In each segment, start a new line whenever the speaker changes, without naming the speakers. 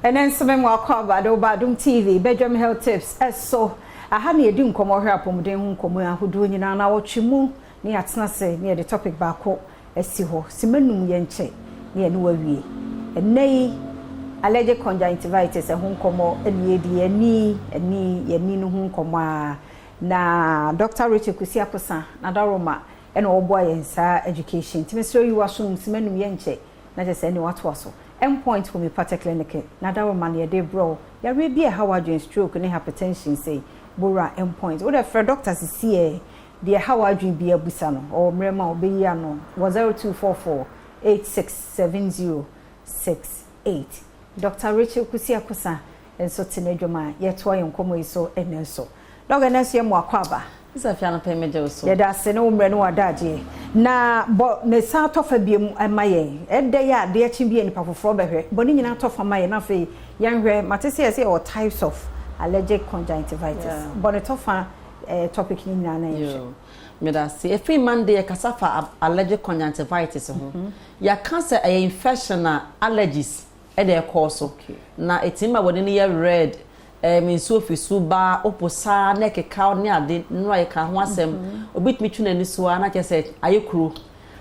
Ɛnɛ nso me mu akɔ aba de woba Adom TV Bedwam Health Tips ɛso. Aha na yɛdi nkɔmmɔ hwɛ apɔmuden ho nkɔmmɔ ahodoɔ nyinaa na wɔtwe mu ne yɛatena ase ne yɛde topic baako asi hɔ. Sima num yɛnkyɛ ne yɛne wawie. Ɛnɛ yi, allergic conjunctivitis ɛho nkɔmmɔ ɛne yɛdi, yɛni ani yɛni no ho nkɔmmɔ a na Dr. Rachel Kusi Akosa na Daroma ɛna ɔboa yɛn saa education. Nti mesrɛ yi wasom sima num yɛnkyɛ na kyerɛ sɛ ɛne watoa so. Endpoint Homeopathic Clinic na Daroma na yɛde brɛ wo. Yareɛ bi a ɛha w'adwene, stroke ne hypertension sei, bora Endpoint. Wode frɛ doctor sisi ɛ deɛ ɛha w'adwene bi abusa no, ɔwɔ mmerɛ ma ɔbɛyi ano wɔ 0244 8670 68. Dr. Rachel Kusi Akosa nso te n'adwuma a yɛtoa yɛn nkɔmmɔ yi so ɛnɛ nso. Dɔkta, ɛnɛ nso yɛ mu akɔ aba.
Sɛ fia no pɛ megye wo so.
Yɛda ase ne wo mmerɛ ne w'adagyeɛ na bɔ ne san tɔfa biom ma yɛn. Ɛdɛ yɛ adeɛ kye bi a nipa foforɔ bɛhwɛ, bɔ ne nyinaa tɔfa ma yɛn na afei yɛnhwɛ. Mate sɛ yɛsɛ yɛwɔ types of allergic conjunctivitis. Bɔ ne tɔfa topic ne nyinaa na yɛnhwɛ.
Yo. Meda ase. Ɛfiri Monday yɛkasa fa allergic conjunctivitis ho. Yɛaka sɛ ɛyɛ infection a allergies ɛna ɛkɔɔ so. Na ɛtumi ma wɔde no yɛ red, nsuo fi so ba oposaa na ɛkeka ne ade nnora yɛka ho asɛm. Obi tumi twe n'ani so a na kyerɛ sɛ ayɛ kuro.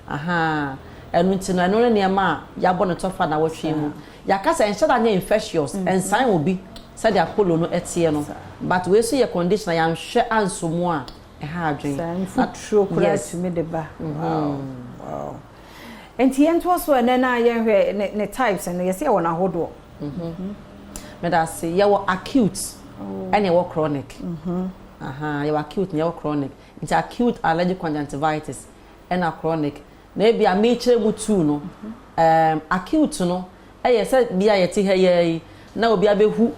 Aha. Ɛno nti no, ɛno ne nneɛma a yɛabɔ ne tɔfa na wɔtwe mu. Yɛaka sɛ ɛnhyɛ da nyɛ infectious, ɛnsan obi sɛdeɛ apollo no ɛteɛ no. But wei nso yɛ condition a yɛanhwɛ anso mu a ɛha adwene.
Saa mfuturo koraa tumi de ba. Wow. Nti yɛntoa so ɛnɛ na yɛnhwɛ ne types no, yɛsɛ yɛwɔ n'ahodoɔ.
Meda ase. Yɛwɔ acute ɛna yɛwɔ chronic. Aha, yɛwɔ acute na yɛwɔ chronic. Nti acute allergic conjunctivitis ɛna chronic. Na ebi a mekyerɛ mu two no, acute no ɛyɛ sɛ bia yɛte ha yɛ yi na obi abɛhu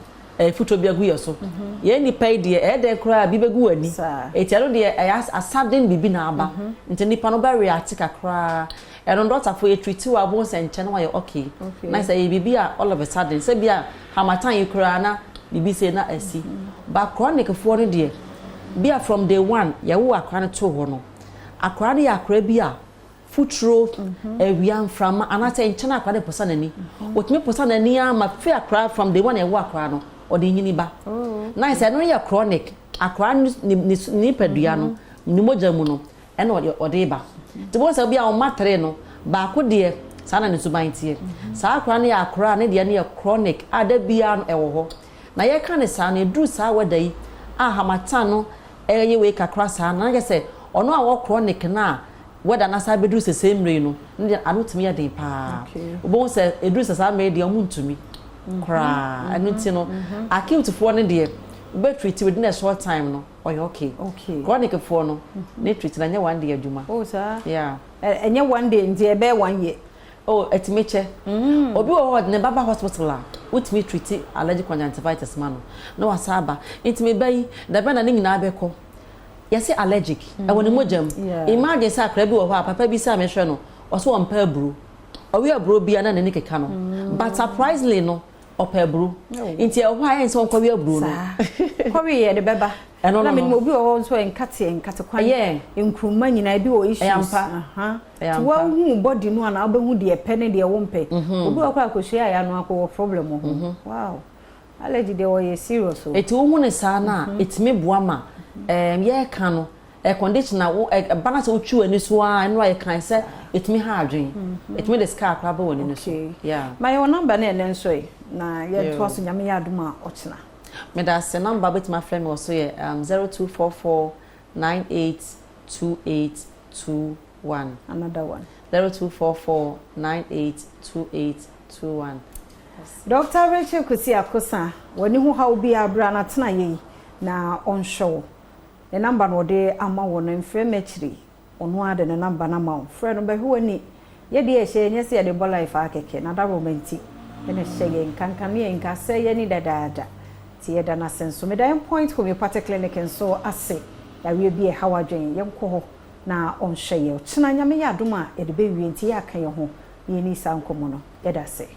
futuro bi agu yɛ so. Yɛn nipa yi deɛ, ɛyɛ dɛn koraa bi bɛgu w'ani. Eti ɛno deɛ, ɛyɛ asaden bibi na aba. Nti nipa no bɛ react kakraa. Ɛno dɔktafoɔ yɛ treat wɔ abo nsɛnkyɛn na wayɛ okay. Na sɛ ɛyɛ biribi a all of a sudden, sɛ bi a harmattan yi koraa na biribi sei na asi. But chronic foɔ no deɛ, bi a from day one yɛwo akora no too hɔ no, akora no yɛ akora bi a futuro, awia, mframa anaasɛ nkyɛn akora no posa n'ani. Otumi posa n'ani ama fi akora from day one yɛwo akora no, ɔde nyini ba. Na sɛ ɛno yɛ chronic, akora no ne nipadua no ne mogya mu no ɛna ɔde ba. Nti wɔn sɛ bi a ɔma tere no baako deɛ, saa na ne suban teɛ. Saa akora no yɛ akora a ne deɛ no yɛ chronic a da biara no ɛwɔ hɔ. Na yɛka ne saa no, eduru saa wɛda yi a harmattan no ɛyɛ wei kakra saa na yɛ sɛ ɔno a wɔ chronic na wɛda na saa bɛduru sɛ mmerɛ yi no, ne deɛ ano tumi yɛ den paa. Wobɛhu sɛ eduru sɛ saa mmerɛ yi deɛ, ɔmo ntumi koraa. Ɛno nti no, acute foɔ no deɛ, wobɛ treat within a short time no, ɔyɛ okay. Chronic foɔ no ne treat na nyɛ one day adwuma.
Oh, saa.
Yeah.
Ɛnyɛ one day nti ɛbɛyɛ one year?
Oh, ɛtumi kyɛ. Obi wɔ hɔ, ɔde ne ba ba hospital a wotumi treat allergic conjunctivitis ma no na wasa aba. Nti me ba yi dabɛ na ne nyinaa bɛkɔ? Yɛsɛ allergic ɛwɔ ne mogya mu. Imagine sɛ akora bi wɔ hɔ a papa bi sɛ a mehwɛ no, ɔsɛ ɔmpɛ aburo, ɔwe aburo bia na n'ani keka no, but surprisingly no, ɔpɛ aburo. Nti ɛwɔ hɔ a ɛyɛ sɛ ɔnkɔwe aburo no.
Kɔwe yɛ de bɛba.
Ɛno no
na
no.
Menim obi wɔ hɔ nso a nkateɛ nkate kwan
Ɛyɛ.
nkuruma nyinaa ebi wɔ issues.
Ɛyɛ ampa. Ɛyɛ
nti
ampa.
Woahu body no anaa wobɛhu deɛ pɛ ne deɛ wompɛ. Obi wɔ kɔ akɔhyia a yɛano akɔwɔ problem wɔ ho. Wow, allergy deɛ, wɔyɛ serious o.
Eti wohu ne saa no a, ɛtumi boa ma yɛreka no ɛ condition a wo ɛ ɛba na sɛ wotwi w'ani so a, ɛno a yɛkan sɛ ɛtumi ha adwen, ɛtumi de scar koraa bɛ w'ani no so. Yeah.
Ma yɛwɔ number no ɛnɛ nso yi na yɛntoa so. Nyame yɛ adom a, ɔkyena.
Meda ase. Number wobɛtumi afrɛ me wɔ so yɛ 0244 982821.
Another one.
0244 982821.
Dr. Rachel Kusi Akosa, w'ani ho haw bi abra na tena yɛ yi na ɔnhwɛ wo. Ne number no ɔde ama wɔ no, mfrɛ me akyiri. Ɔno ara de ne number no ama wo, frɛ no bɛhwɛ w'ani. Yɛdeɛ ɛhyɛ yɛnyɛ sɛ yɛde bɔ life akɛkɛ na daroma nti ɛna ɛhyɛ yɛn nkankane yɛn nka sɛ yɛni dadaada. Nti yɛda no ase nso. Meda Point Homeopathic Clinic nso ase. Yareɛ bi a ɛha w'adwen, yɛnkɔ hɔ na ɔnhwɛ yɛ. Ɔkyena Nyame yɛ adom a, yɛde bɛwie, nti yɛaka yɛn ho na yɛni saa nkɔmmɔ no. Yɛda ase.